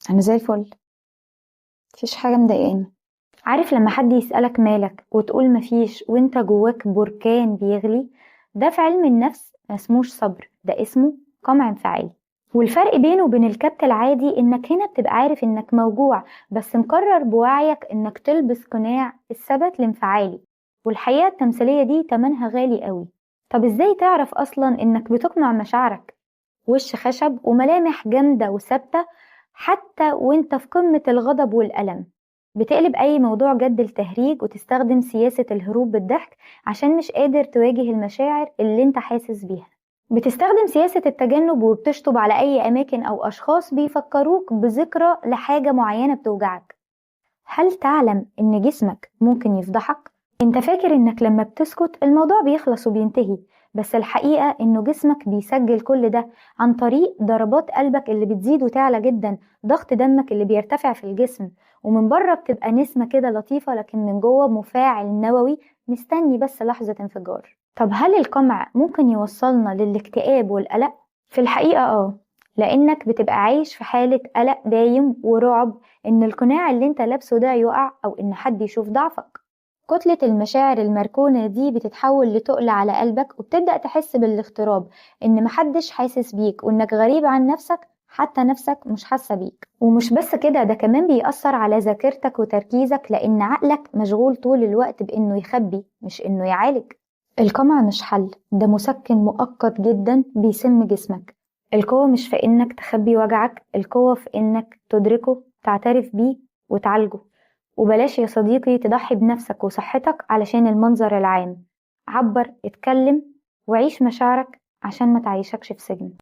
أنا زي الفل، مفيش حاجة مضايقاني. عارف لما حد يسألك مالك وتقول مفيش وانت جواك بركان بيغلي؟ ده في علم النفس ما اسموش صبر، ده اسمه قمع انفعالي. والفرق بينه وبين الكبت العادي انك هنا بتبقى عارف انك موجوع، بس مقرر بوعيك انك تلبس قناع الثبات الانفعالي. والحقيقة التمثيلية دي تمنها غالي قوي. طب ازاي تعرف اصلا انك بتقمع مشاعرك؟ وش خشب وملامح جامدة وثابتة حتى وانت في قمة الغضب والألم. بتقلب أي موضوع جد لتهريج وتستخدم سياسة الهروب بالضحك عشان مش قادر تواجه المشاعر اللي انت حاسس بيها. بتستخدم سياسة التجنب وبتشطب على أي أماكن أو أشخاص بيفكروك بذكرى لحاجة معينة بتوجعك. هل تعلم إن جسمك ممكن يفضحك؟ انت فاكر إنك لما بتسكت الموضوع بيخلص وبينتهي، بس الحقيقة إنه جسمك بيسجل كل ده عن طريق ضربات قلبك اللي بتزيد وتعلى جدا، ضغط دمك اللي بيرتفع في الجسم، ومن بره بتبقى نسمة كده لطيفة، لكن من جوه مفاعل نووي مستني بس لحظة انفجار. طب هل القمع ممكن يوصلنا للاكتئاب والقلق؟ في الحقيقة لأنك بتبقى عايش في حالة قلق دايم ورعب إن القناع اللي انت لابسه ده يقع أو إن حد يشوف ضعفك. كتلة المشاعر المركونة دي بتتحول لتقل على قلبك، وبتبدأ تحس بالاغتراب، إن محدش حاسس بيك وإنك غريب عن نفسك، حتى نفسك مش حاسة بيك. ومش بس كده، ده كمان بيأثر على ذاكرتك وتركيزك، لأن عقلك مشغول طول الوقت بإنه يخبي مش إنه يعالج. القمع مش حل، ده مسكن مؤقت جدا بيسم جسمك. القوة مش في إنك تخبي وجعك، القوة في إنك تدركه، تعترف بيه وتعالجه. وبلاش يا صديقي تضحي بنفسك وصحتك علشان المنظر العام. عبر، اتكلم، وعيش مشاعرك عشان ما تعيشكش في سجن.